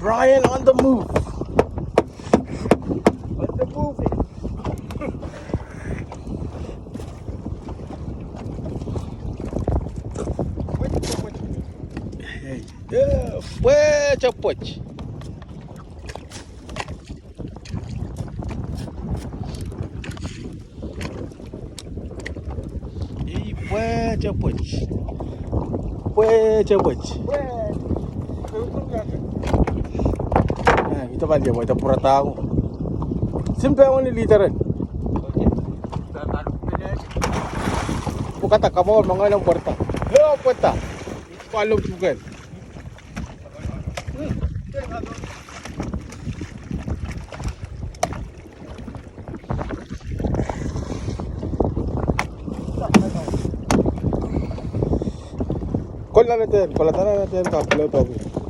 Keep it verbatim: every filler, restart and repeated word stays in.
Brian on the move. On the move. Hey. Yeah, pwehte pwoat. Ih, pwehte pwoat. Pwehte pwoat. Eh, ih pali, pwehte pwurada. Simpe wani leader en. Pwukada kamwahu, mengei nan pwurada. Heo pwurada. Palo puken. Kol nan eden, kol nan eden, kapil pahki.